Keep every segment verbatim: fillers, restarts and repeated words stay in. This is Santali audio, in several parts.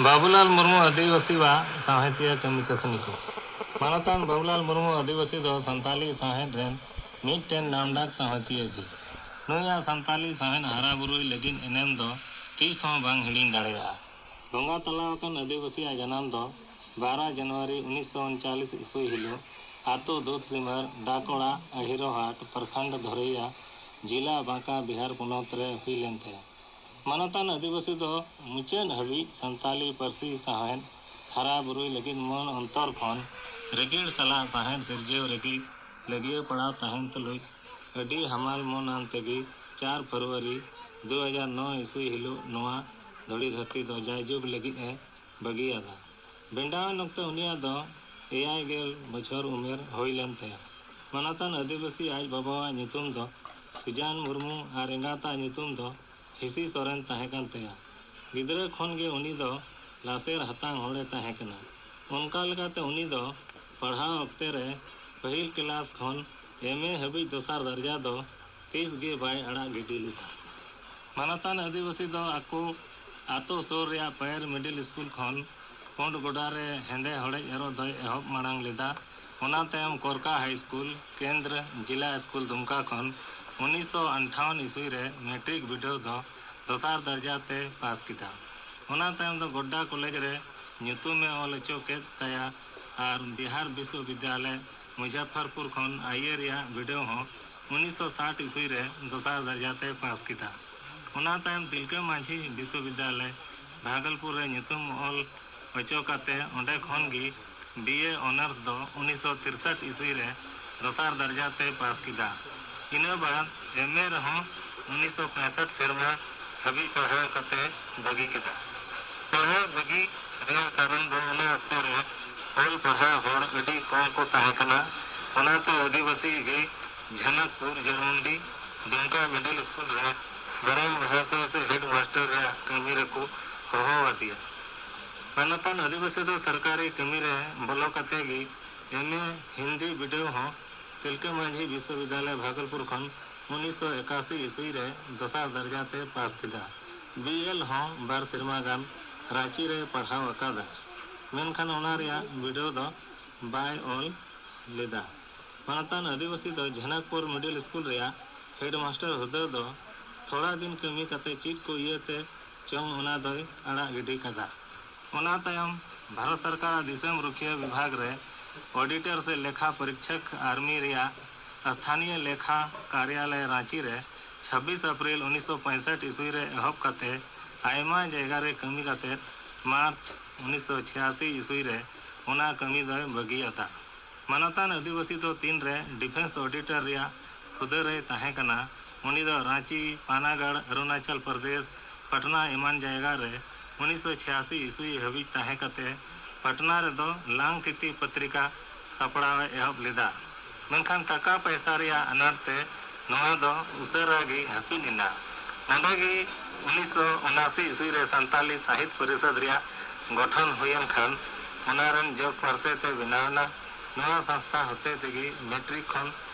ᱵᱟᱵᱩᱞᱟᱞ ᱢᱩᱨᱢᱩ ᱟᱹᱫᱤᱵᱟᱹᱥᱤᱣᱟᱜ ᱥᱟᱶᱦᱮᱫᱤᱭᱟᱹ ᱠᱟᱹᱢᱤ ᱠᱟᱹᱥᱱᱤ ᱠᱚ᱾ ᱢᱟᱱᱚᱛᱟᱱ ᱵᱟᱵᱩᱞᱟᱞ ᱢᱩᱨᱢᱩ ᱟᱹᱫᱤᱵᱟᱹᱥᱤ ᱫᱚ ᱥᱟᱱᱛᱟᱞᱤ ᱥᱟᱶᱦᱮᱫ ᱨᱮᱱ ᱢᱤᱫᱴᱮᱱ ᱱᱟᱢᱰᱟᱠ ᱥᱟᱶᱦᱮᱫᱤᱭᱟᱹ ᱜᱮ᱾ ᱱᱩᱭᱟᱜ ᱥᱟᱱᱛᱟᱞᱤ ᱥᱟᱶᱦᱮᱫ ᱦᱟᱨᱟ ᱵᱩᱨᱩᱭ ᱞᱟᱹᱜᱤᱫ ᱮᱱᱮᱢ ᱫᱚ ᱛᱤᱥ ᱦᱚᱸ ᱵᱟᱝ ᱦᱤᱲᱤᱧ ᱫᱟᱲᱮᱭᱟᱜᱼᱟ᱾ ᱵᱚᱸᱜᱟ ᱛᱟᱞᱟ ᱟᱠᱟᱱ ᱟᱹᱫᱤᱵᱟᱹᱥᱤᱭᱟᱜ ᱡᱟᱱᱟᱢ ᱫᱚ ᱵᱟᱨᱟ ᱡᱟᱱᱩᱣᱟᱨᱤ ᱩᱱᱤᱥᱥᱚ ᱩᱱᱪᱟᱞᱤᱥ ᱤᱥᱣᱤ ᱦᱤᱞᱳᱜ ᱟᱛᱳ ᱫᱩᱫᱷᱥᱤᱢᱟᱹᱨ, ᱰᱟᱠᱚᱲᱟ, ᱟᱦᱤᱨᱚᱦᱟᱴ, ᱯᱨᱚᱠᱷᱚᱸᱰ ᱫᱷᱚᱨᱮᱭᱟ, ᱡᱤᱞᱟ ᱵᱟᱸᱠᱟ, ᱵᱤᱦᱟᱨ ᱯᱚᱱᱚᱛ ᱨᱮ ᱦᱩᱭ ᱞᱮᱱ ᱛᱟᱭᱟ᱾ ᱢᱟᱱᱚᱛᱟᱱ ᱟᱹᱫᱤᱵᱟᱹᱥᱤ ᱫᱚ ᱢᱩᱪᱟᱹᱫ ᱦᱟᱹᱵᱤᱡ ᱥᱟᱱᱛᱟᱞᱤ ᱯᱟᱹᱨᱥᱤ ᱥᱟᱶᱦᱮᱫ ᱦᱟᱨᱟ ᱵᱩᱨᱩᱭ ᱞᱟᱹᱜᱤᱫ ᱢᱚᱱ ᱚᱱᱛᱚᱨ ᱠᱷᱚᱱ ᱨᱤᱠᱤᱲ ᱥᱟᱞᱟᱜ ᱥᱟᱶᱦᱮᱫ ᱥᱤᱨᱡᱟᱹᱣ ᱨᱮᱜᱮ ᱞᱟᱹᱜᱤᱭᱟᱹ ᱯᱟᱲᱟᱣ ᱛᱟᱦᱮᱱ ᱛᱩᱞᱩᱡ ᱟᱹᱰᱤ ᱦᱟᱢᱟᱞ ᱢᱚᱱ ᱟᱱ ᱛᱮᱜᱮ ᱪᱟᱨ ᱯᱷᱮᱵᱽᱨᱩᱣᱟᱨᱤ ᱫᱩ ᱦᱟᱡᱟᱨ ᱱᱚ ᱤᱥᱣᱤ ᱦᱤᱞᱳᱜ ᱱᱚᱣᱟ ᱫᱷᱩᱲᱤ ᱫᱷᱟᱹᱨᱛᱤ ᱫᱚ ᱡᱟᱭᱡᱩᱜᱽ ᱞᱟᱹᱜᱤᱫ ᱮ ᱵᱟᱹᱜᱤᱭᱟᱫᱟ᱾ ᱵᱮᱸᱰᱟᱣᱮᱱ ᱚᱠᱛᱮ ᱩᱱᱤᱭᱟᱜ ᱫᱚ ᱮᱭᱟᱭ ᱜᱮᱞ ᱵᱚᱪᱷᱚᱨ ᱩᱢᱮᱨ ᱦᱩᱭ ᱞᱮᱱ ᱛᱟᱭᱟ᱾ ᱢᱟᱱᱚᱛᱟᱱ ᱟᱹᱫᱤᱵᱟᱹᱥᱤ ᱟᱡ ᱵᱟᱵᱟᱣᱟᱜ ᱧᱩᱛᱩᱢ ᱫᱚ ᱥᱩᱡᱟᱱ ᱢᱩᱨᱢᱩ ᱟᱨ ᱮᱸᱜᱟᱛᱟᱜ ᱧᱩᱛᱩᱢ ᱫᱚ ᱦᱤᱥᱤ ᱥᱚᱨᱮᱱ ᱛᱟᱦᱮᱸ ᱠᱟᱱ ᱛᱟᱭᱟ᱾ ᱜᱤᱫᱽᱨᱟᱹ ᱠᱷᱚᱱ ᱜᱮ ᱩᱱᱤ ᱫᱚ ᱞᱟᱥᱮᱨ ᱦᱟᱛᱟᱝ ᱦᱚᱲᱮ ᱛᱟᱦᱮᱸ ᱠᱟᱱᱟ᱾ ᱚᱱᱠᱟ ᱞᱮᱠᱟᱛᱮ ᱩᱱᱤ ᱫᱚ ᱯᱟᱲᱦᱟᱣ ᱚᱠᱛᱮ ᱨᱮ ᱯᱟᱹᱦᱤᱞ ᱠᱮᱞᱟᱥ ᱠᱷᱚᱱ ᱮᱢ ᱮ ᱦᱟᱹᱵᱤᱡ ᱫᱚᱥᱟᱨ ᱫᱟᱨᱡᱟ ᱫᱚ ᱛᱤᱥ ᱜᱮ ᱵᱟᱭ ᱟᱲᱟᱜ ᱜᱤᱰᱤ ᱞᱮᱫᱟ᱾ ᱢᱟᱱᱚᱛᱟᱱ ᱟᱹᱫᱤᱵᱟᱹᱥᱤ ᱫᱚ ᱟᱠᱚ ᱟᱛᱳ ᱥᱩᱨ ᱨᱮᱭᱟᱜ ᱯᱟᱭᱮᱨ ᱢᱤᱰᱤᱞ ᱥᱠᱩᱞ ᱠᱷᱚᱱ ᱯᱩᱸᱰ ᱜᱚᱰᱟ ᱨᱮ ᱦᱮᱸᱫᱮ ᱦᱚᱲᱮᱡ ᱮᱨᱚᱜ ᱫᱚᱭ ᱮᱦᱚᱵ ᱢᱟᱲᱟᱝ ᱞᱮᱫᱟ᱾ ᱚᱱᱟ ᱛᱟᱭᱚᱢ ᱠᱚᱨᱠᱟ ᱦᱟᱭ ᱥᱠᱩᱞ, ᱠᱮᱱᱫᱨᱚ ᱡᱤᱞᱟ ᱥᱠᱩᱞ ᱫᱩᱢᱠᱟ ᱠᱷᱚᱱ ᱩᱱᱤᱥᱥᱚ ᱟᱴᱷᱟᱣᱚᱱ ᱤᱥᱣᱤ ᱨᱮ ᱢᱮᱴᱨᱤᱠ ᱵᱤᱰᱟᱹᱣ ᱫᱚ ᱫᱚᱥᱟᱨ ᱫᱟᱨᱡᱟ ᱛᱮ ᱯᱟᱥ ᱠᱮᱫᱟ᱾ ᱚᱱᱟ ᱛᱟᱭᱚᱢ ᱫᱚ ᱜᱚᱰᱰᱟ ᱠᱚᱞᱮᱡᱽ ᱨᱮ ᱧᱩᱛᱩᱢ ᱮ ᱚᱞ ᱦᱚᱪᱚ ᱠᱮᱫ ᱛᱟᱭᱟ ᱟᱨ ᱵᱤᱦᱟᱨ ᱵᱤᱥᱣᱚᱵᱤᱫᱽᱭᱟᱞᱚᱭ ᱢᱩᱡᱟᱯᱷᱚᱨᱯᱩᱨ ᱠᱷᱚᱱ ᱟᱭᱤᱱ ᱨᱮᱭᱟᱜ ᱵᱤᱰᱟᱹᱣ ᱦᱚᱸ ᱩᱱᱤᱥᱥᱚ ᱥᱟᱴ ᱤᱥᱣᱤ ᱨᱮ ᱫᱚᱥᱟᱨ ᱫᱟᱨᱡᱟ ᱛᱮᱭ ᱯᱟᱥ ᱠᱮᱫᱟ᱾ ᱚᱱᱟ ᱛᱟᱭᱚᱢ ᱛᱤᱞᱠᱟᱹ ᱢᱟᱹᱡᱷᱤ ᱵᱤᱥᱣᱚᱵᱤᱫᱽᱭᱟᱞᱚᱭ ᱵᱷᱟᱜᱚᱞᱯᱩᱨ ᱨᱮ ᱧᱩᱛᱩᱢ ᱚᱞ ᱦᱚᱪᱚ ᱠᱟᱛᱮ ᱚᱸᱰᱮ ᱠᱷᱚᱱ ᱜᱮ ᱵᱤ ᱮ ᱚᱱᱟᱨᱥ ᱫᱚ ᱩᱱᱤᱥᱥᱚ ᱛᱤᱨᱥᱚᱴ ᱤᱥᱣᱤ ᱨᱮ ᱫᱚᱥᱟᱨ ᱫᱟᱨᱡᱟ ᱛᱮᱭ ᱯᱟᱥ ᱠᱮᱫᱟ᱾ ᱤᱱᱟᱹ ᱵᱟᱫ ᱮᱢ ᱮ ᱨᱮᱦᱚᱸ ᱩᱱᱤᱥᱥᱚ ᱯᱮᱸᱥᱚᱴ ᱥᱮᱨᱢᱟ ᱦᱟᱹᱵᱤᱡ ᱯᱟᱲᱦᱟᱣ ᱠᱟᱛᱮ ᱵᱟᱹᱜᱤ ᱠᱮᱫᱟ᱾ ᱯᱟᱲᱦᱟᱣ ᱵᱟᱹᱜᱤ ᱨᱮᱭᱟᱜ ᱠᱟᱨᱚᱱ ᱫᱚ ᱚᱱᱟ ᱚᱠᱛᱚ ᱨᱮ ᱚᱞ ᱯᱟᱲᱦᱟᱣ ᱦᱚᱲ ᱟᱹᱰᱤ ᱠᱚᱢ ᱠᱚ ᱛᱟᱦᱮᱸ ᱠᱟᱱᱟ᱾ ᱚᱱᱟᱛᱮ ᱟᱹᱫᱤᱵᱟᱹᱥᱤ ᱜᱮ ᱡᱷᱟᱱᱟᱠᱯᱩᱨ, ᱡᱷᱟᱨᱢᱩᱱᱰᱤ, ᱫᱩᱢᱠᱟ ᱢᱤᱰᱤᱞ ᱥᱠᱩᱞ ᱨᱮ ᱢᱟᱨᱟᱝ ᱢᱟᱦᱟᱥᱚᱭ ᱥᱮ ᱦᱮᱰ ᱢᱟᱥᱴᱟᱨ ᱨᱮᱭᱟᱜ ᱠᱟᱹᱢᱤ ᱨᱮᱠᱚ ᱦᱚᱦᱚ ᱟᱫᱮᱭᱟ᱾ ᱢᱟᱱᱚᱛᱟᱱ ᱟᱹᱫᱤᱵᱟᱹᱥᱤ ᱫᱚ ᱥᱚᱨᱠᱟᱨᱤ ᱠᱟᱹᱢᱤ ᱨᱮ ᱵᱚᱞᱚ ᱠᱟᱛᱮ ᱜᱮ ᱮᱢ ᱮ ᱦᱤᱱᱫᱤ ᱵᱤᱰᱟᱹᱣ ᱦᱚᱸ ᱛᱤᱞᱠᱟᱹ ᱢᱟᱹᱡᱷᱤ ᱵᱤᱥᱣᱚᱵᱤᱫᱽᱭᱟᱞᱚᱭ ᱵᱷᱟᱜᱚᱞᱯᱩᱨ ᱠᱷᱚᱱ ᱩᱱᱤᱥᱥᱚ ᱮᱠᱟᱥᱤ ᱤᱥᱣᱤ ᱨᱮ ᱫᱚᱥᱟᱨ ᱫᱟᱨᱡᱟ ᱛᱮ ᱯᱟᱥ ᱠᱮᱫᱟ᱾ ᱵᱤ ᱮᱞ ᱦᱚᱸ ᱵᱟᱨ ᱥᱮᱨᱢᱟ ᱜᱟᱱ ᱨᱟᱸᱪᱤ ᱨᱮ ᱯᱟᱲᱦᱟᱣ ᱟᱠᱟᱫᱟ, ᱢᱮᱱᱠᱷᱟᱱ ᱚᱱᱟ ᱨᱮᱭᱟᱜ ᱵᱤᱰᱟᱹᱣ ᱫᱚ ᱵᱟᱭ ᱚᱞ ᱞᱮᱫᱟ᱾ ᱢᱟᱱᱚᱛᱟᱱ ᱟᱹᱫᱤᱵᱟᱹᱥᱤ ᱫᱚ ᱡᱷᱟᱱᱟᱠᱯᱩᱨ ᱢᱤᱰᱤᱞ ᱥᱠᱩᱞ ᱨᱮᱭᱟᱜ ᱦᱮᱰᱢᱟᱥᱴᱟᱨ ᱦᱩᱫᱟᱹ ᱫᱚ ᱛᱷᱚᱲᱟ ᱫᱤᱱ ᱠᱟᱹᱢᱤ ᱠᱟᱛᱮ ᱪᱮᱫ ᱠᱚ ᱤᱭᱟᱹᱛᱮ ᱪᱚᱝ ᱚᱱᱟ ᱫᱚᱭ ᱟᱲᱟᱜ ᱜᱤᱰᱤ ᱠᱟᱫᱟ᱾ ᱚᱱᱟ ᱛᱟᱭᱚᱢ ᱵᱷᱟᱨᱚᱛ ᱥᱚᱨᱠᱟᱨᱟᱜ ᱫᱤᱥᱚᱢ ᱨᱩᱠᱷᱤᱭᱟᱹ ᱵᱤᱵᱷᱟᱜᱽ ᱨᱮ ᱚᱰᱤᱴᱚᱨ ᱥᱮ ᱞᱮᱠᱷᱟ ᱯᱚᱨᱤᱠᱷᱚᱠ ᱟᱨᱢᱤ ᱨᱮᱭᱟᱜ ᱥᱛᱷᱟᱱᱤᱭᱚ ᱞᱮᱠᱷᱟ ᱠᱟᱨᱭᱟᱞᱚᱭ ᱨᱟᱸᱪᱤ ᱨᱮ ᱪᱷᱟᱵᱵᱤᱥ ᱟᱯᱨᱤᱞ ᱩᱱᱤᱥᱥᱚ ᱯᱚᱸᱭᱥᱚᱴᱷ ᱤᱥᱣᱤ ᱨᱮ ᱮᱦᱚᱵ ᱠᱟᱛᱮ ᱟᱭᱢᱟ ᱡᱟᱭᱜᱟ ᱨᱮ ᱠᱟᱹᱢᱤ ᱠᱟᱛᱮ ᱢᱟᱨᱪ ᱩᱱᱤᱥᱥᱚ ᱪᱷᱤᱭᱟᱥᱤ ᱤᱥᱣᱤ ᱨᱮ ᱚᱱᱟ ᱠᱟᱹᱢᱤ ᱫᱚᱭ ᱵᱟᱹᱜᱤᱭᱟᱫᱟ᱾ ᱢᱟᱱᱚᱛᱟᱱ ᱟᱹᱫᱤᱵᱟᱹᱥᱤ ᱫᱚ ᱛᱤᱱ ᱨᱮ ᱰᱤᱯᱷᱮᱱᱥ ᱚᱰᱤᱴᱚᱨ ᱨᱮᱭᱟᱜ ᱦᱩᱫᱟᱹ ᱨᱮᱭ ᱛᱟᱦᱮᱸ ᱠᱟᱱᱟ, ᱩᱱᱤ ᱫᱚ ᱨᱟᱸᱪᱤ, ᱯᱟᱱᱟᱜᱚᱲ, ᱚᱨᱩᱱᱟᱪᱚᱞ ᱯᱨᱚᱫᱮᱥ, ᱯᱟᱴᱱᱟ ᱮᱢᱟᱱ ᱡᱟᱭᱜᱟ ᱨᱮ ᱩᱱᱤᱥᱥᱚ ᱪᱷᱤᱭᱟᱥᱤ ᱤᱥᱣᱤ ᱦᱟᱹᱵᱤᱡ ᱛᱟᱦᱮᱸ ᱠᱟᱛᱮ ᱯᱟᱴᱱᱟ ᱨᱮᱫᱚ ᱞᱟᱝ ᱛᱤᱛᱤ ᱯᱚᱛᱨᱤᱠᱟ ᱥᱟᱯᱲᱟᱣ ᱮ ᱮᱦᱚᱵ ᱞᱮᱫᱟ᱾ ᱢᱮᱱᱠᱷᱟᱱ ᱴᱟᱠᱟ ᱯᱚᱭᱥᱟ ᱨᱮᱭᱟᱜ ᱟᱱᱟᱴ ᱛᱮ ᱱᱚᱣᱟ ᱫᱚ ᱩᱥᱟᱹᱨᱟ ᱜᱮ ᱦᱟᱹᱯᱤᱫ ᱮᱱᱟ᱾ ᱱᱚᱰᱮ ᱜᱮ ᱩᱱᱤᱥᱥᱚ ᱩᱱᱟᱥᱤ ᱤᱥᱣᱤ ᱨᱮ ᱥᱟᱱᱛᱟᱞᱤ ᱥᱟᱦᱤᱛ ᱯᱚᱨᱤᱥᱚᱫᱽ ᱨᱮᱭᱟᱜ ᱜᱚᱴᱷᱚᱱ ᱦᱩᱭᱮᱱ ᱠᱷᱟᱱ ᱚᱱᱟ ᱨᱮᱱ ᱡᱚᱜᱽ ᱯᱟᱨᱥᱮᱛ ᱮ ᱵᱮᱱᱟᱣ ᱮᱱᱟ᱾ ᱱᱚᱣᱟ ᱥᱚᱝᱥᱛᱷᱟ ᱦᱚᱛᱮ ᱛᱮᱜᱮ ᱢᱮᱴᱨᱤᱠ ᱠᱷᱚᱱ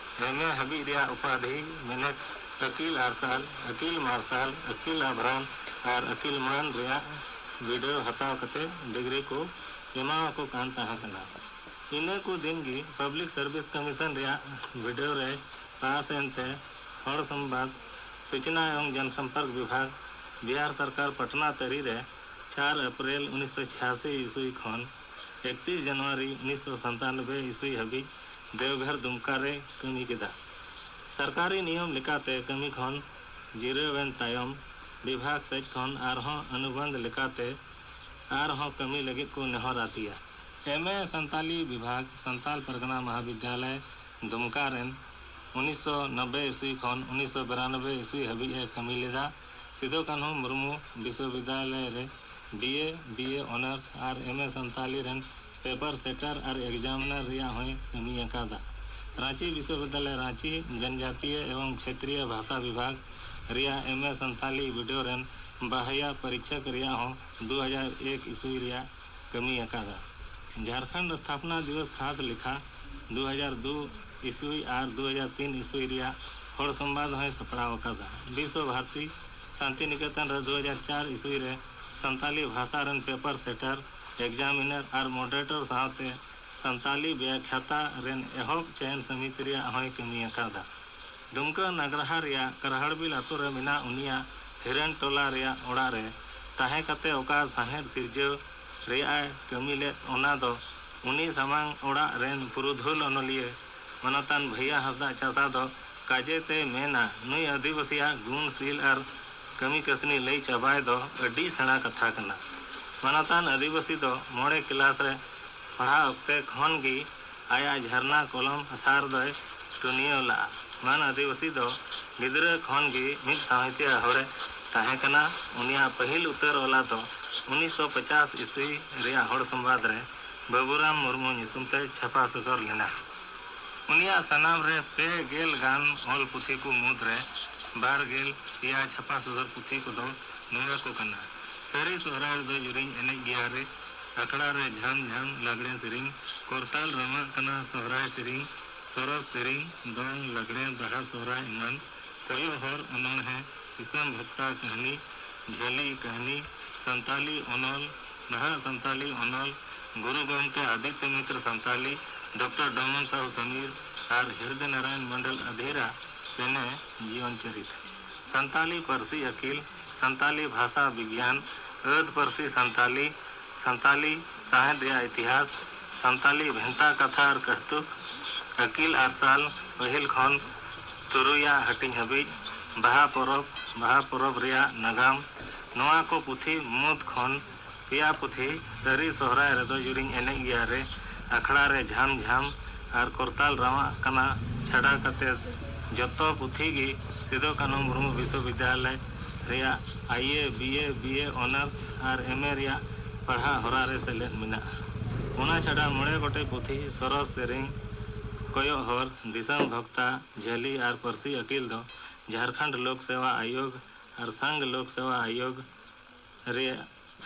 ᱮᱢ ᱮ ᱦᱟᱹᱵᱤᱡ ᱨᱮᱭᱟᱜ ᱩᱯᱟᱫᱷᱤ ᱢᱮᱱᱮᱛ ᱟᱹᱠᱤᱞ ᱟᱨᱥᱟᱞ, ᱟᱹᱠᱤᱞ ᱢᱟᱨᱥᱟᱞ, ᱟᱹᱠᱤᱞ ᱟᱵᱷᱨᱟᱱ ᱟᱨ ᱟᱹᱠᱤᱞ ᱢᱟᱹᱱ ᱨᱮᱭᱟᱜ ᱵᱤᱰᱟᱹᱣ ᱦᱟᱛᱟᱣ ᱠᱟᱛᱮ ᱰᱤᱜᱽᱨᱤ ᱠᱚ ᱮᱢᱟᱣᱟᱠᱚ ᱠᱟᱱ ᱛᱟᱦᱮᱸ ᱠᱟᱱᱟ᱾ ᱤᱱᱟᱹ ᱠᱚ ᱫᱤᱱ ᱜᱮ ᱯᱟᱵᱽᱞᱤᱠ ᱥᱟᱨᱵᱷᱤᱥ ᱠᱚᱢᱤᱥᱚᱱ ᱨᱮᱭᱟᱜ ᱵᱤᱰᱟᱹᱣ ᱨᱮ ᱯᱟᱥ ᱮᱱᱛᱮ ᱦᱚᱲ ᱥᱚᱢᱵᱟᱫ, ᱥᱩᱪᱱᱟ ᱮᱵᱚᱝ ᱡᱚᱱᱥᱚᱢᱯᱚᱨᱠ ᱵᱤᱵᱷᱟᱜᱽ, ᱵᱤᱦᱟᱨ ᱥᱚᱨᱠᱟᱨ ᱯᱟᱴᱱᱟ ᱛᱟᱹᱨᱤ ᱨᱮ ᱪᱟᱨ ᱮᱯᱨᱤᱞ ᱩᱱᱤᱥᱥᱚ ᱪᱷᱤᱭᱟᱥᱤ ᱤᱥᱣᱤ ᱠᱷᱚᱱ ᱮᱠᱛᱤᱥ ᱡᱟᱱᱩᱣᱟᱨᱤ ᱩᱱᱤᱥᱥᱚ ᱥᱟᱛᱟᱱᱚᱵᱵᱳᱭ ᱤᱥᱣᱤ ᱦᱟᱹᱵᱤᱡ ᱫᱮᱣᱜᱷᱚᱨ ᱫᱩᱢᱠᱟ ᱨᱮ ᱠᱟᱹᱢᱤ ᱠᱮᱫᱟ᱾ ᱥᱚᱨᱠᱟᱨᱤ ᱱᱤᱭᱚᱢ ᱞᱮᱠᱟᱛᱮ ᱠᱟᱹᱢᱤ ᱠᱷᱚᱱ ᱡᱤᱨᱟᱹᱣ ᱮᱱ ᱛᱟᱭᱚᱢ ᱵᱤᱵᱷᱟᱜᱽ ᱥᱮᱫ ᱠᱷᱚᱱ ᱟᱨᱦᱚᱸ ᱚᱱᱩᱵᱚᱱᱫᱷ ᱞᱮᱠᱟᱛᱮ ᱟᱨᱦᱚᱸ ᱠᱟᱹᱢᱤ ᱞᱟᱹᱜᱤᱫ ᱠᱚ ᱱᱮᱦᱚᱨ ᱟᱫᱮᱭᱟ᱾ ᱮᱢ ᱮ ᱥᱟᱱᱛᱟᱞᱤ ᱵᱤᱵᱷᱟᱜᱽ, ᱥᱟᱱᱛᱟᱞ ᱯᱟᱨᱜᱟᱱᱟ ᱢᱚᱦᱟᱵᱤᱫᱽᱭᱟᱞᱚᱭ, ᱫᱩᱢᱠᱟ ᱨᱮᱱ ᱩᱱᱤᱥᱥᱚ ᱱᱚᱵᱵᱳᱭ ᱤᱥᱣᱤ ᱠᱷᱚᱱ ᱩᱱᱤᱥᱥᱚ ᱵᱤᱨᱟᱱᱚᱵᱵᱳᱭ ᱤᱥᱣᱤ ᱦᱟᱹᱵᱤᱡ ᱮ ᱠᱟᱹᱢᱤ ᱞᱮᱫᱟ᱾ ᱥᱤᱫᱩ ᱠᱟᱹᱱᱦᱩ ᱢᱩᱨᱢᱩ ᱵᱤᱥᱣᱚᱵᱤᱫᱽᱭᱟᱞᱚᱭ ᱨᱮ ᱵᱤ ᱮ, ᱵᱤ ᱮ ᱚᱱᱟᱨᱥ ᱟᱨ ᱮᱢ ᱮ ᱥᱟᱱᱛᱟᱞᱤ ᱨᱮᱱ ᱯᱮᱯᱟᱨ ᱥᱮᱴᱟᱨ ᱟᱨ ᱮᱠᱡᱟᱢᱤᱱᱟᱨ ᱨᱮᱭᱟᱜ ᱦᱚᱸᱭ ᱠᱟᱹᱢᱤ ᱟᱠᱟᱫᱟ᱾ ᱨᱟᱸᱪᱤ ᱵᱤᱥᱣᱚᱵᱤᱫᱽᱭᱟᱞᱚᱭ ᱨᱟᱸᱪᱤ ᱡᱚᱱᱡᱟᱛᱤᱭᱚ ᱮᱵᱚᱝ ᱠᱷᱮᱛᱨᱤᱭᱚ ᱵᱷᱟᱥᱟ ᱵᱤᱵᱷᱟᱜᱽ ᱨᱮᱭᱟᱜ ᱮᱢ ᱮ ᱥᱟᱱᱛᱟᱞᱤ ᱵᱤᱰᱟᱹᱣ ᱨᱮᱱ ᱵᱟᱦᱭᱟ ᱯᱚᱨᱤᱠᱷᱚᱠ ᱨᱮᱭᱟᱜ ᱦᱚᱸ ᱫᱩ ᱦᱟᱡᱟᱨ ᱮᱠ ᱤᱥᱣᱤ ᱨᱮᱭᱟᱜ ᱠᱟᱹᱢᱤ ᱟᱠᱟᱫᱟ᱾ ᱡᱷᱟᱨᱠᱷᱚᱸᱰ ᱥᱛᱷᱟᱯᱚᱱᱟ ᱫᱤᱵᱚᱥ ᱠᱷᱟᱥ ᱞᱮᱠᱷᱟ ᱫᱩ ᱦᱟᱡᱟᱨ ᱫᱩ ᱤᱥᱣᱤ ᱟᱨ ᱫᱩ ᱦᱟᱡᱟᱨ ᱛᱤᱱ ᱤᱥᱣᱤ ᱨᱮᱭᱟᱜ ᱦᱚᱲ ᱥᱚᱢᱵᱟᱫ ᱦᱚᱸᱭ ᱥᱟᱯᱲᱟᱣ ᱟᱠᱟᱫᱟ᱾ ᱵᱤᱥᱣᱚ ᱵᱷᱟᱨᱚᱛᱤ ᱥᱟᱱᱛᱤᱱᱤᱠᱮᱛᱚᱱ ᱨᱮ ᱫᱩ ᱦᱟᱡᱟᱨ ᱪᱟᱨ ᱤᱥᱣᱤ ᱨᱮ ᱥᱟᱱᱛᱟᱞᱤ ᱵᱷᱟᱥᱟ ᱨᱮᱱ paper setter, examiner ᱟᱨ moderator ᱥᱟᱶᱛᱮ ᱥᱟᱱᱛᱟᱞᱤ ᱵᱮᱭᱟᱠᱷᱭᱟᱛᱟ ᱨᱮᱱ ᱮᱦᱚᱵ ᱪᱚᱭᱚᱱ ᱥᱚᱢᱤᱛᱤ ᱨᱮᱭᱟᱜ ᱦᱚᱸᱭ ᱠᱟᱹᱢᱤ ᱟᱠᱟᱫᱟ᱾ ᱰᱩᱢᱠᱟᱹ ᱱᱟᱜᱽᱨᱟᱦᱟ ᱨᱮᱭᱟᱜ ᱠᱟᱨᱦᱟᱲᱵᱤᱞ ᱟᱛᱳ ᱨᱮ ᱢᱮᱱᱟᱜ ᱩᱱᱤᱭᱟᱜ ᱦᱤᱨᱟᱹᱱ ᱴᱚᱞᱟ ᱨᱮᱭᱟᱜ ᱚᱲᱟᱜ ᱨᱮ ᱛᱟᱦᱮᱸ ᱠᱟᱛᱮ ᱚᱠᱟ ᱥᱟᱶᱦᱮᱫ ᱥᱤᱨᱡᱟᱹᱣ ᱨᱮᱭᱟᱜ ᱮ ᱠᱟᱹᱢᱤ ᱞᱮᱫ, ᱚᱱᱟ ᱫᱚ ᱩᱱᱤ ᱥᱟᱢᱟᱝ ᱚᱲᱟᱜ ᱨᱮᱱ ᱯᱩᱨᱩᱫᱷᱩᱞ ᱚᱱᱚᱞᱤᱭᱟᱹ ᱢᱟᱱᱚᱛᱟᱱ ᱵᱷᱟᱹᱭᱭᱟ ᱦᱟᱸᱥᱫᱟᱜ ᱪᱟᱥᱟ ᱫᱚ ᱠᱟᱡᱮ ᱛᱮᱭ ᱢᱮᱱᱟ, ᱱᱩᱭ ᱟᱹᱫᱤᱵᱟᱹᱥᱤᱭᱟᱜ ᱜᱩᱱ ᱥᱤᱞ ᱟᱨ ᱠᱟᱹᱢᱤ ᱠᱟᱹᱥᱱᱤ ᱞᱟᱹᱭ ᱪᱟᱵᱟᱭ ᱫᱚ ᱟᱹᱰᱤ ᱥᱮᱬᱟ ᱠᱟᱛᱷᱟ ᱠᱟᱱᱟ᱾ ᱢᱟᱱᱚᱛᱟᱱ ᱟᱹᱫᱤᱵᱟᱹᱥᱤ ᱫᱚ ᱢᱚᱬᱮ ᱠᱞᱟᱥ ᱨᱮ ᱯᱟᱲᱦᱟᱣ ᱚᱠᱛᱮ ᱠᱷᱚᱱ ᱜᱮ ᱟᱭᱟᱜ ᱡᱷᱟᱨᱱᱟ ᱠᱚᱞᱚᱢ ᱥᱟᱨ ᱫᱚᱭ ᱴᱩᱱᱤᱭᱟᱹᱣ ᱞᱟᱜᱼᱟ᱾ ᱢᱟᱱ ᱟᱹᱫᱤᱵᱟᱹᱥᱤ ᱫᱚ ᱜᱤᱫᱽᱨᱟᱹ ᱠᱷᱚᱱ ᱜᱮ ᱢᱤᱫ ᱥᱟᱶᱦᱮᱫᱤᱭᱟᱹ ᱦᱚᱲᱮ ᱛᱟᱦᱮᱸ ᱠᱟᱱᱟ᱾ ᱩᱱᱤᱭᱟᱜ ᱯᱟᱹᱦᱤᱞ ᱩᱛᱟᱹᱨ ᱚᱞᱟ ᱫᱚ ᱩᱱᱤᱥᱥᱚ ᱯᱚᱪᱟᱥ ᱤᱥᱣᱤ ᱨᱮᱭᱟᱜ ᱦᱚᱲ ᱥᱚᱢᱵᱟᱫ ᱨᱮ ᱵᱟᱹᱵᱩᱨᱟᱢ ᱢᱩᱨᱢᱩ ᱧᱩᱛᱩᱢ ᱛᱮ ᱪᱷᱟᱯᱟ ᱥᱚᱫᱚᱨ ᱞᱮᱱᱟ᱾ ᱩᱱᱤᱭᱟᱜ ᱥᱟᱱᱟᱢ ᱨᱮ ᱯᱮ ᱜᱮᱞ ᱜᱟᱱ ᱚᱞ ᱯᱩᱛᱷᱤ ᱠᱚ ᱢᱩᱫᱽᱨᱮ ᱵᱟᱨ ᱜᱮᱞ ᱯᱮᱭᱟ ᱪᱷᱟᱯᱟ ᱥᱚᱫᱚᱨ ᱯᱩᱛᱷᱤ ᱠᱚᱫᱚ ᱱᱚᱣᱟ ᱠᱚ ᱠᱟᱱᱟ: ᱥᱟᱹᱨᱤ ᱥᱚᱦᱨᱟᱭ ᱨᱮᱫᱚ ᱡᱩᱨᱤᱧ ᱮᱱᱮᱡ ᱜᱮᱭᱟ ᱨᱮ, ᱟᱠᱷᱲᱟ ᱨᱮ ᱡᱷᱟᱢ ᱡᱷᱟᱢ ᱞᱟᱜᱽᱲᱮ ᱥᱮᱨᱮᱧ, ᱠᱚᱨᱛᱟᱞ ᱨᱟᱢᱟᱜ ᱠᱟᱱᱟ ᱥᱚᱦᱨᱟᱭ ᱥᱮᱨᱮᱧ, ᱥᱚᱨᱚᱥ ᱥᱮᱨᱮᱧ, ᱫᱚᱝ, ᱞᱟᱜᱽᱲᱮ, ᱵᱟᱦᱟ, ᱥᱚᱦᱨᱟᱭ ᱮᱢᱟᱱ, ᱠᱚᱭᱚᱜ ᱦᱚᱨ ᱚᱱᱚᱬᱦᱮ, ᱫᱤᱥᱚᱢ ᱵᱷᱚᱠᱛᱟ ᱠᱟᱹᱦᱱᱤ, ᱡᱷᱟᱹᱞᱤ ᱠᱟᱹᱦᱱᱤ, ᱥᱟᱱᱛᱟᱞᱤ ᱚᱱᱚᱞ, ᱱᱟᱦᱟᱜ ᱥᱟᱱᱛᱟᱞᱤ ᱚᱱᱚᱞ, ᱜᱩᱨᱩ ᱜᱚᱢᱠᱮ ᱟᱫᱤᱛᱭᱚ ᱢᱤᱛᱨᱚ ᱥᱟᱱᱛᱟᱞᱤ, ᱰᱚᱠᱴᱚᱨ ᱰᱚᱢᱚᱱ ᱥᱟᱦᱩ ᱥᱚᱢᱤᱨ ᱟᱨ ᱦᱤᱨᱫᱟᱹ ᱱᱟᱨᱟᱭᱚᱱ ᱢᱚᱱᱰᱚᱞ ᱟᱫᱷᱤᱨᱟ ᱥᱮᱱᱮ ᱡᱤᱭᱚᱱ ᱪᱚᱨᱤᱛ, ᱥᱟᱱᱛᱟᱞᱤ ᱯᱟᱹᱨᱥᱤ ᱟᱹᱠᱤᱞ, ᱥᱟᱱᱛᱟᱞᱤ ᱵᱷᱟᱥᱟ ᱵᱤᱜᱽᱭᱟᱱ, ᱟᱹᱫ ᱯᱟᱹᱨᱥᱤ ᱥᱟᱱᱛᱟᱞᱤ, ᱥᱟᱱᱛᱟᱞᱤ ᱥᱟᱶᱦᱮᱫ ᱨᱮᱭᱟᱜ ᱤᱛᱤᱦᱟᱥ, ᱥᱟᱱᱛᱟᱞᱤ ᱵᱷᱮᱱᱛᱟ ᱠᱟᱛᱷᱟ ᱟᱨ ᱠᱟᱹᱦᱛᱩᱠ, ᱟᱹᱠᱤᱞ ᱟᱨᱥᱟᱞ, ᱯᱟᱹᱦᱤᱞ ᱠᱷᱚᱱ ᱛᱩᱨᱩᱭᱟᱜ ᱦᱟᱹᱴᱤᱧ ᱦᱟᱹᱵᱤᱡ, ᱵᱟᱦᱟ ᱯᱚᱨᱚᱵᱽ, ᱵᱟᱦᱟ ᱯᱚᱨᱚᱵᱽ ᱨᱮᱭᱟᱜ ᱱᱟᱜᱟᱢ, ᱱᱚᱣᱟ ᱠᱚ ᱯᱩᱛᱷᱤ ᱢᱩᱫᱽ ᱠᱷᱚᱱ ᱯᱮᱭᱟ ᱯᱩᱛᱷᱤ, ᱥᱟᱹᱨᱤ ᱥᱚᱦᱨᱟᱭ ᱨᱮᱫᱚ ᱡᱩᱨᱤᱧ ᱮᱱᱮᱡ ᱜᱮᱭᱟ ᱨᱮ, ᱟᱠᱷᱲᱟ ᱨᱮ ᱡᱷᱟᱢ ᱡᱷᱟᱢ ᱟᱨ ᱠᱚᱨᱛᱟᱞ ᱨᱟᱣᱟᱜ ᱠᱟᱱᱟ ᱪᱷᱟᱰᱟ ᱠᱟᱛᱮ, ᱡᱚᱛᱚ ᱯᱩᱛᱷᱤ ᱜᱮ ᱥᱤᱫᱩ ᱠᱟᱹᱱᱦᱩ ᱢᱩᱨᱢᱩ ᱵᱤᱥᱥᱚᱵᱤᱫᱽᱭᱟᱞᱚᱭ ᱨᱮᱭᱟᱜ ᱟᱭ ᱮ, ᱵᱤ ᱮ, ᱵᱤ ᱮ ᱚᱱᱟᱨᱥ ᱟᱨ ᱮᱢ ᱮ ᱨᱮᱭᱟᱜ ᱯᱟᱲᱦᱟᱜ ᱦᱚᱨᱟ ᱨᱮ ᱥᱮᱞᱮᱫ ᱢᱮᱱᱟᱜᱼᱟ᱾ ᱚᱱᱟ ᱪᱷᱟᱰᱟ ᱢᱚᱬᱮ ᱜᱚᱴᱮᱡ ᱯᱩᱛᱷᱤ, ᱥᱚᱨᱚᱥ ᱥᱮᱨᱮᱧ, ᱠᱚᱭᱚᱜ ᱦᱚᱨ, ᱫᱤᱥᱚᱢ ᱵᱷᱚᱠᱛᱟ, ᱡᱷᱟᱹᱞᱤ ᱟᱨ ᱯᱟᱹᱨᱥᱤ ᱟᱹᱠᱤᱞ ᱫᱚ ᱡᱷᱟᱨᱠᱷᱚᱸᱰ ᱞᱳᱠ ᱥᱮᱵᱟ ᱟᱭᱳᱜᱽ ᱟᱨ ᱥᱟᱝᱜᱷ ᱞᱳᱠ ᱥᱮᱵᱟ ᱟᱭᱳᱜᱽ ᱨᱮ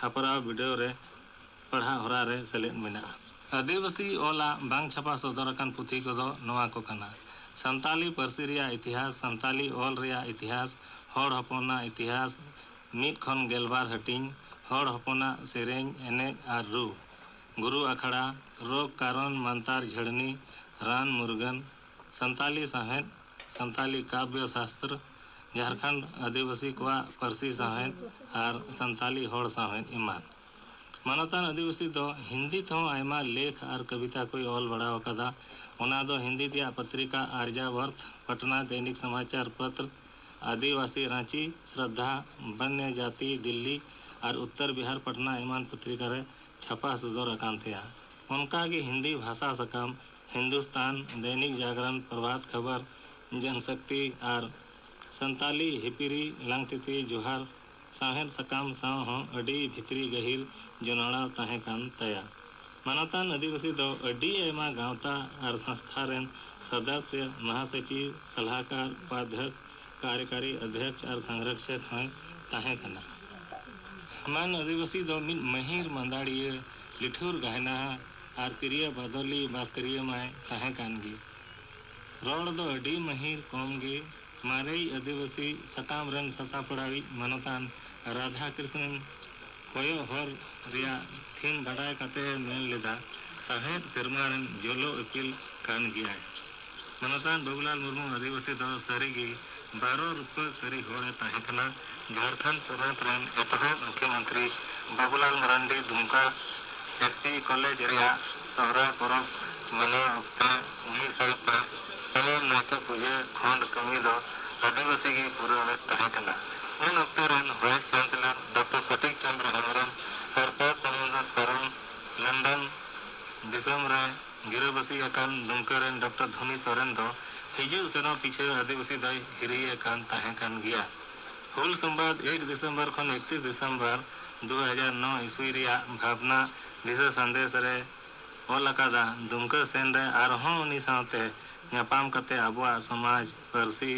ᱦᱟᱯᱲᱟᱣ ᱵᱤᱰᱟᱹᱣ ᱨᱮ ᱯᱟᱲᱦᱟᱜ ᱦᱚᱨᱟ ᱨᱮ ᱥᱮᱞᱮᱫ ᱢᱮᱱᱟᱜᱼᱟ᱾ ᱟᱹᱫᱤᱵᱟᱹᱥᱤ ᱚᱞᱟᱜ ᱵᱟᱝ ᱪᱷᱟᱯᱟ ᱥᱚᱫᱚᱨ ᱟᱠᱟᱱ ᱯᱩᱛᱷᱤ ᱠᱚᱫᱚ ᱱᱚᱣᱟ ᱠᱚ ᱠᱟᱱᱟ: ᱥᱟᱱᱛᱟᱞᱤ ᱯᱟᱹᱨᱥᱤ ᱨᱮᱭᱟᱜ ᱤᱛᱤᱦᱟᱥ, ᱥᱟᱱᱛᱟᱞᱤ ᱚᱞ ᱨᱮᱭᱟᱜ ᱤᱛᱤᱦᱟᱥ, ᱦᱚᱲ ᱦᱚᱯᱚᱱᱟᱜ ᱤᱛᱤᱦᱟᱥ, ᱢᱤᱫ ᱠᱷᱚᱱ ᱜᱮᱞᱵᱟᱨ ᱦᱟᱹᱴᱤᱧ, ᱦᱚᱲ ᱦᱚᱯᱚᱱᱟᱜ ᱥᱮᱨᱮᱧ, ᱮᱱᱮᱡ ᱟᱨ ᱨᱩ, ᱜᱩᱨᱩ ᱟᱠᱷᱲᱟ, ᱨᱳᱜᱽ ᱠᱟᱨᱚᱱ, ᱢᱟᱱᱛᱟᱨ ᱡᱷᱟᱹᱲᱱᱤ, ᱨᱟᱱ ᱢᱩᱨᱜᱟᱹᱱ, ᱥᱟᱱᱛᱟᱞᱤ ᱥᱟᱶᱦᱮᱫ, ᱥᱟᱱᱛᱟᱞᱤ ᱠᱟᱵᱭᱚ ᱥᱟᱥᱛᱨ, ᱡᱷᱟᱲᱠᱷᱚᱸᱰ ᱟᱹᱫᱤᱵᱟᱹᱥᱤ ᱠᱚᱣᱟᱜ ᱯᱟᱹᱨᱥᱤ ᱥᱟᱶᱦᱮᱫ ᱟᱨ ᱥᱟᱱᱛᱟᱞᱤ ᱦᱚᱲ ᱥᱟᱶᱦᱮᱫ ᱮᱢᱟᱱ᱾ ᱢᱟᱱᱚᱛᱟᱱ ᱟᱹᱫᱤᱵᱟᱹᱥᱤ ᱫᱚ ᱦᱤᱱᱫᱤ ᱛᱮᱦᱚᱸ ᱟᱭᱢᱟ ᱞᱮᱠᱷ ᱟᱨ ᱠᱚᱵᱤᱛᱟ ᱠᱚᱭ ᱚᱞ ᱵᱟᱲᱟ ᱟᱠᱟᱫᱟ᱾ ᱚᱱᱟ ᱫᱚ ᱦᱤᱱᱫᱤ ᱨᱮᱭᱟᱜ ᱯᱚᱛᱨᱤᱠᱟ ᱟᱨᱡᱟᱵᱚᱨᱛᱷ, ᱯᱟᱴᱱᱟ ᱫᱮᱱᱤᱠ ᱥᱚᱢᱟᱪᱟᱨ ᱯᱚᱛᱨ, ᱟᱹᱫᱤᱵᱟᱹᱥᱤ ᱨᱟᱸᱪᱤ, ᱥᱨᱚᱫᱷᱟ, ᱵᱚᱱᱱᱚ ᱡᱟᱛᱤ ᱫᱤᱞᱞᱤ ᱟᱨ ᱩᱛᱛᱚᱨ ᱵᱤᱦᱟᱨ ᱯᱟᱴᱱᱟ ᱮᱢᱟᱱ ᱯᱚᱛᱨᱤᱠᱟ ᱨᱮ ᱪᱷᱟᱯᱟ ᱥᱚᱫᱚᱨ ᱟᱠᱟᱱ ᱛᱟᱭᱟ᱾ ᱚᱱᱠᱟ ᱜᱮ ᱦᱤᱱᱫᱤ ᱵᱷᱟᱥᱟ ᱥᱟᱠᱟᱢ ᱦᱤᱱᱫᱩᱥᱛᱟᱱ, ᱫᱮᱱᱤᱠ ᱡᱟᱜᱨᱚᱱ, ᱯᱨᱚᱵᱷᱟᱛ ᱠᱷᱚᱵᱚᱨ, ᱡᱚᱱᱥᱚᱠᱛᱤ ᱟᱨ ᱥᱟᱱᱛᱟᱞᱤ ᱦᱤᱯᱤᱨᱤ ᱞᱟᱝᱛᱤᱛᱤ ᱡᱚᱦᱟᱨ ᱥᱟᱶᱦᱮᱫ ᱥᱟᱠᱟᱢ ᱥᱟᱶ ᱦᱚᱸ ᱟᱹᱰᱤ ᱵᱷᱤᱛᱨᱤ ᱜᱟᱹᱦᱤᱨ ᱡᱚᱱᱚᱲᱟᱣ ᱛᱟᱦᱮᱸ ᱠᱟᱱ ᱛᱟᱭᱟ᱾ ᱢᱟᱱᱚᱛᱟᱱ ᱟᱹᱫᱤᱵᱟᱹᱥᱤ ᱫᱚ ᱟᱹᱰᱤ ᱟᱭᱢᱟ ᱜᱟᱶᱛᱟ ᱟᱨ ᱥᱚᱝᱥᱛᱷᱟ ᱨᱮᱱ ᱥᱚᱫᱚᱥᱭᱚ, ᱢᱚᱦᱟᱥᱚᱪᱤᱵᱽ, ᱥᱟᱞᱦᱟᱠᱟᱨ, ᱩᱯᱟᱫᱷᱭᱚᱠᱥ, ᱠᱟᱨᱭᱚᱠᱟᱨᱤ ᱚᱫᱷᱭᱚᱠᱥ ᱟᱨ ᱥᱚᱝᱨᱚᱠᱷᱚᱠ ᱦᱚᱸᱭ ᱛᱟᱦᱮᱸ ᱠᱟᱱᱟ᱾ ᱢᱟᱱ ᱟᱹᱫᱤᱵᱟᱹᱥᱤ ᱫᱚ ᱢᱤᱫ ᱢᱟᱹᱦᱤᱨ ᱢᱟᱸᱫᱟᱲᱤᱭᱟᱹ, ᱞᱤᱴᱷᱩᱨ ᱜᱟᱭᱱᱟᱦᱟ ᱟᱨ ᱛᱤᱨᱭᱳ ᱵᱟᱫᱚᱞᱤ ᱵᱟᱥᱠᱨᱤᱭᱟᱹ ᱢᱟᱭ ᱛᱟᱦᱮᱸ ᱠᱟᱱ ᱜᱮ᱾ ᱨᱚᱲ ᱫᱚ ᱟᱹᱰᱤ ᱢᱟᱹᱦᱤᱨ ᱠᱚᱢ ᱜᱮ᱾ ᱢᱟᱨᱮᱭᱤᱡ ᱟᱹᱫᱤᱵᱟᱹᱥᱤ ᱥᱟᱠᱟᱢ ᱨᱮᱱ ᱥᱟᱥᱟᱯᱲᱟᱣᱤᱡ ᱢᱟᱱᱚᱛᱟᱱ ᱨᱟᱫᱷᱟ ᱠᱨᱤᱥᱱᱚᱱ ᱠᱚᱭᱚᱜ ᱦᱚᱨ ᱨᱮᱭᱟᱜ ᱛᱷᱤᱢ ᱵᱟᱰᱟᱭ ᱠᱟᱛᱮ ᱮ ᱢᱮᱱ ᱞᱮᱫᱟ, ᱥᱟᱶᱦᱮᱫ ᱥᱮᱨᱢᱟ ᱨᱮᱱ ᱡᱚᱞᱚ ᱤᱯᱤᱞ ᱠᱟᱱ ᱜᱮᱭᱟᱭ᱾ ᱢᱟᱱᱚᱛᱟᱱ ᱵᱟᱹᱵᱩᱞᱟᱞ ᱢᱩᱨᱢᱩ ᱟᱹᱫᱤᱵᱟᱹᱥᱤ ᱫᱚ ᱥᱟᱹᱨᱤᱜᱮ ᱵᱟᱨᱚ ᱨᱩᱯᱟᱹ ᱠᱟᱹᱨᱤ ᱦᱚᱲ ᱮ ᱛᱟᱦᱮᱸ ᱠᱟᱱᱟ᱾ ᱡᱷᱟᱲᱠᱷᱚᱸᱰ ᱯᱚᱱᱚᱛ ᱨᱮᱱ ᱮᱛᱚᱦᱚᱵ ᱢᱩᱠᱷᱭᱚᱢᱚᱱᱛᱨᱤ ᱵᱟᱹᱵᱩᱞᱟᱞ ᱢᱟᱨᱟᱱᱰᱤ ᱫᱩᱢᱠᱟ ᱮᱥ ᱯᱤ ᱠᱚᱞᱮᱡᱽ ᱨᱮᱭᱟᱜ ᱥᱚᱦᱨᱟᱭ ᱯᱚᱨᱚᱵᱽ ᱢᱟᱱᱟᱣ ᱚᱠᱛᱮ ᱩᱱᱤ ᱥᱟᱶᱛᱮ ᱥᱟᱱᱟᱢ ᱱᱟᱭᱠᱮ ᱯᱩᱡᱟᱹ ᱠᱷᱚᱸᱰ ᱠᱟᱹᱢᱤ ᱫᱚ ᱟᱹᱫᱤᱵᱟᱹᱥᱤ ᱜᱮ ᱯᱩᱨᱟᱹᱣᱮᱫ ᱛᱟᱦᱮᱸ ᱠᱟᱱᱟ᱾ ᱩᱱ ᱚᱠᱛᱮ ᱨᱮᱱ ᱵᱷᱟᱭᱤᱥ ᱪᱟᱱᱥᱮᱞᱚᱨ ᱰᱚᱠᱴᱚᱨ ᱯᱨᱚᱛᱤᱠ ᱪᱚᱸᱫᱽᱨᱚ ᱦᱮᱢᱵᱨᱚᱢ ᱥᱚᱨᱠᱟᱨ ᱥᱚᱢᱵᱚᱞ ᱯᱟᱨᱚᱢ ᱞᱚᱱᱰᱚᱱ ᱫᱤᱥᱚᱢ ᱨᱮ ᱜᱤᱨᱟᱹᱵᱟᱹᱥᱤ ᱟᱠᱟᱱ ᱫᱩᱢᱠᱟᱹ ᱨᱮᱱ ᱰᱚᱠᱴᱚᱨ ᱫᱷᱚᱱᱤ ᱥᱚᱨᱮᱱ ᱫᱚ ᱦᱤᱡᱩᱜ ᱥᱮᱱᱚᱜ ᱯᱤᱪᱷᱟᱹ ᱟᱹᱫᱤᱵᱟᱹᱥᱤ ᱫᱚᱭ ᱦᱤᱨᱤᱭᱮ ᱠᱟᱱ ᱛᱟᱦᱮᱸ ᱠᱟᱱ ᱜᱮᱭᱟ᱾ ᱦᱩᱞ ᱥᱚᱢᱵᱟᱫ ᱮᱠ ᱰᱤᱥᱮᱢᱵᱚᱨ ᱠᱷᱚᱱ ᱮᱠᱛᱤᱥ ᱰᱤᱥᱮᱢᱵᱚᱨ ᱫᱩ ᱦᱟᱡᱟᱨ ᱱᱚ ᱤᱥᱣᱤ ᱨᱮᱭᱟᱜ ᱵᱷᱟᱵᱽᱱᱟ ᱫᱤᱥᱟᱹ ᱥᱟᱸᱫᱮᱥ ᱨᱮ ᱚᱞ ᱟᱠᱟᱫᱟ, ᱫᱩᱢᱠᱟᱹ ᱥᱮᱱ ᱨᱮ ᱟᱨᱦᱚᱸ ᱩᱱᱤ ᱥᱟᱶᱛᱮ ᱧᱟᱯᱟᱢ ᱠᱟᱛᱮ ᱟᱵᱚᱣᱟᱜ ᱥᱚᱢᱟᱡᱽ, ᱯᱟᱹᱨᱥᱤ,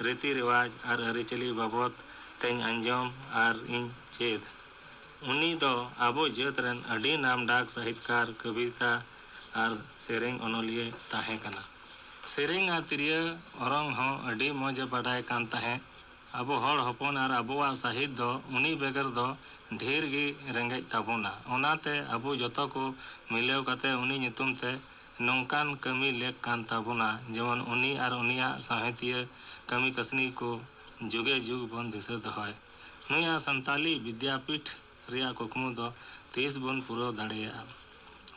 ᱨᱤᱛᱤ ᱨᱮᱣᱟᱡᱽ ᱟᱨ ᱟᱹᱨᱤᱪᱟᱹᱞᱤ ᱵᱟᱵᱚᱫ ᱛᱮᱧ ᱟᱸᱡᱚᱢ ᱟᱨ ᱤᱧ ᱪᱮᱫ᱾ ᱩᱱᱤ ᱫᱚ ᱟᱵᱚ ᱡᱟᱹᱛ ᱨᱮᱱ ᱟᱹᱰᱤ ᱱᱟᱢᱰᱟᱠ ᱥᱟᱦᱤᱛᱠᱟᱨ, ᱠᱚᱵᱤᱛᱟ ᱟᱨ ᱥᱮᱨᱮᱧ ᱚᱱᱚᱞᱤᱭᱟᱹ ᱛᱟᱦᱮᱸ ᱠᱟᱱᱟ᱾ ᱥᱮᱨᱮᱧ ᱟᱨ ᱛᱤᱨᱭᱳ ᱚᱨᱚᱝ ᱦᱚᱸ ᱟᱹᱰᱤ ᱢᱚᱡᱽ ᱮ ᱵᱟᱰᱟᱭ ᱠᱟᱱ ᱛᱟᱦᱮᱸᱫ᱾ ᱟᱵᱚ ᱦᱚᱲ ᱦᱚᱯᱚᱱ ᱟᱨ ᱟᱵᱚᱣᱟᱜ ᱥᱟᱹᱦᱤᱛ ᱫᱚ ᱩᱱᱤ ᱵᱮᱜᱚᱨ ᱫᱚ ᱰᱷᱮᱨ ᱜᱮ ᱨᱮᱸᱜᱮᱡ ᱛᱟᱵᱚᱱᱟ᱾ ᱚᱱᱟᱛᱮ ᱟᱵᱚ ᱡᱚᱛᱚ ᱠᱚ ᱢᱤᱞᱟᱹᱣ ᱠᱟᱛᱮ ᱩᱱᱤ ᱧᱩᱛᱩᱢ ᱛᱮ ᱱᱚᱝᱠᱟᱱ ᱠᱟᱹᱢᱤ ᱞᱮᱠ ᱠᱟᱱ ᱛᱟᱵᱚᱱᱟ, ᱡᱮᱢᱚᱱ ᱩᱱᱤ ᱟᱨ ᱩᱱᱤᱭᱟᱜ ᱥᱟᱶᱦᱮᱫᱤᱭᱟᱹ ᱠᱟᱹᱢᱤ ᱠᱟᱹᱥᱱᱤ ᱠᱚ ᱡᱩᱜᱮ ᱡᱩᱜᱽ ᱵᱚᱱ ᱫᱤᱥᱟᱹ ᱫᱚᱦᱚᱭ᱾ ᱱᱩᱭᱟᱜ ᱥᱟᱱᱛᱟᱞᱤ ᱵᱤᱫᱽᱭᱟᱯᱤᱴᱷ ᱨᱮᱭᱟᱜ ᱠᱩᱠᱢᱩ ᱫᱚ ᱛᱤᱥ ᱵᱚᱱ ᱯᱩᱨᱟᱹᱣ ᱫᱟᱲᱮᱭᱟᱜᱼᱟ?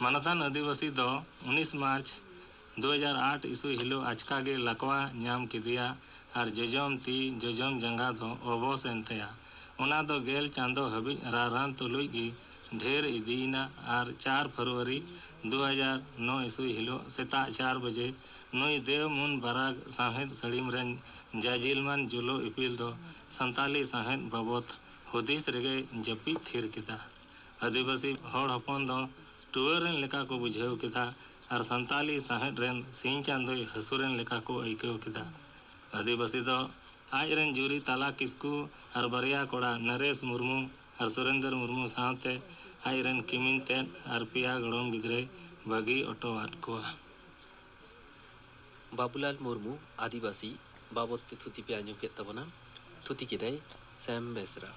ᱢᱟᱱᱚᱛᱟᱱ ᱟᱹᱫᱤᱵᱟᱹᱥᱤ ᱫᱚ ᱩᱱᱤᱥ ᱢᱟᱨᱪ ᱫᱩ ᱦᱟᱡᱟᱨ ᱟᱴ ᱤᱥᱩ ᱦᱤᱞᱳᱜ ᱟᱪᱠᱟ ᱜᱮ ᱞᱟᱠᱣᱟ ᱧᱟᱢ ᱠᱮᱫᱮᱭᱟ ᱟᱨ ᱡᱚᱡᱚᱢ ᱛᱤ, ᱡᱚᱡᱚᱢ ᱡᱟᱸᱜᱟ ᱫᱚ ᱚᱵᱚᱥ ᱮᱱ ᱛᱟᱭᱟ᱾ ᱚᱱᱟ ᱫᱚ ᱜᱮᱞ ᱪᱟᱸᱫᱚ ᱦᱟᱹᱵᱤᱡ ᱨᱟᱨᱟᱱ ᱛᱩᱞᱩᱡ ᱜᱮ ᱰᱷᱮᱨ ᱤᱫᱤᱭᱮᱱᱟ ᱟᱨ ᱪᱟᱨ ᱯᱷᱮᱵᱽᱨᱩᱣᱟᱨᱤ ᱫᱩ ᱦᱟᱡᱟᱨ ᱱᱚ ᱤᱥᱩ ᱦᱤᱞᱳᱜ ᱥᱮᱛᱟᱜ ᱪᱟᱨ ᱵᱟᱡᱮ ᱱᱩᱭ ᱫᱮᱣ ᱢᱩᱱ ᱵᱟᱨᱟᱜᱽ ᱥᱟᱶᱦᱮᱫ ᱥᱟᱹᱲᱤᱢ ᱨᱮᱱ ᱡᱟᱡᱤᱞᱢᱟᱱ ᱡᱩᱞᱩ ᱤᱯᱤᱞ ᱫᱚ ᱥᱟᱱᱛᱟᱞᱤ ᱥᱟᱶᱦᱮᱫ ᱵᱟᱵᱚᱛ ᱦᱩᱫᱤᱥ ᱨᱮᱜᱮ ᱡᱟᱹᱯᱤᱫ ᱛᱷᱤᱨ ᱠᱮᱫᱟ᱾ ᱟᱹᱫᱤᱵᱟᱹᱥᱤ ᱦᱚᱲ ᱦᱚᱯᱚᱱ ᱫᱚ ᱴᱩᱣᱟᱹᱨ ᱨᱮᱱ ᱞᱮᱠᱟ ᱠᱚ ᱵᱩᱡᱷᱟᱹᱣ ᱠᱮᱫᱟ ᱟᱨ ᱥᱟᱱᱛᱟᱞᱤ ᱥᱟᱶᱦᱮᱫ ᱨᱮᱱ ᱥᱤᱧ ᱪᱟᱸᱫᱚᱭ ᱦᱟᱹᱥᱩᱨ ᱨᱮᱱ ᱞᱮᱠᱟ ᱠᱚ ᱟᱹᱭᱠᱟᱹᱣ ᱠᱮᱫᱟ᱾ ᱟᱹᱫᱤᱵᱟᱹᱥᱤ ᱫᱚ ᱟᱡ ᱨᱮᱱ ᱡᱩᱨᱤ ᱛᱟᱞᱟ ᱠᱤᱥᱠᱩ ᱟᱨ ᱵᱟᱨᱭᱟ ᱠᱚᱲᱟ ᱱᱚᱨᱮᱥ ᱢᱩᱨᱢᱩ ᱟᱨ ᱥᱩᱨᱮᱱᱫᱨ ᱢᱩᱨᱢᱩ ᱥᱟᱶᱛᱮ ᱟᱡ ᱨᱮᱱ ᱠᱤᱢᱤᱱ ᱛᱮᱫ ᱟᱨ ᱯᱮᱭᱟ ᱜᱚᱲᱚᱢ ᱜᱤᱫᱽᱨᱟᱹᱭ ᱵᱟᱹᱜᱤ ᱚᱴᱚᱣᱟᱫ ᱠᱚᱣᱟ᱾ ᱵᱟᱵᱩᱞᱟᱞ ᱢᱩᱨᱢᱩ ᱟᱹᱫᱤᱵᱟᱹᱥᱤ ᱵᱟᱵᱚᱫ ᱛᱮ ᱛᱷᱩᱛᱤ ᱯᱮ ᱟᱸᱡᱚᱢ ᱠᱮᱫ ᱛᱟᱵᱚᱱᱟ᱾ ᱛᱷᱩᱛᱤ ᱠᱮᱫᱟᱭ ᱥᱮᱢ ᱵᱮᱥᱨᱟ᱾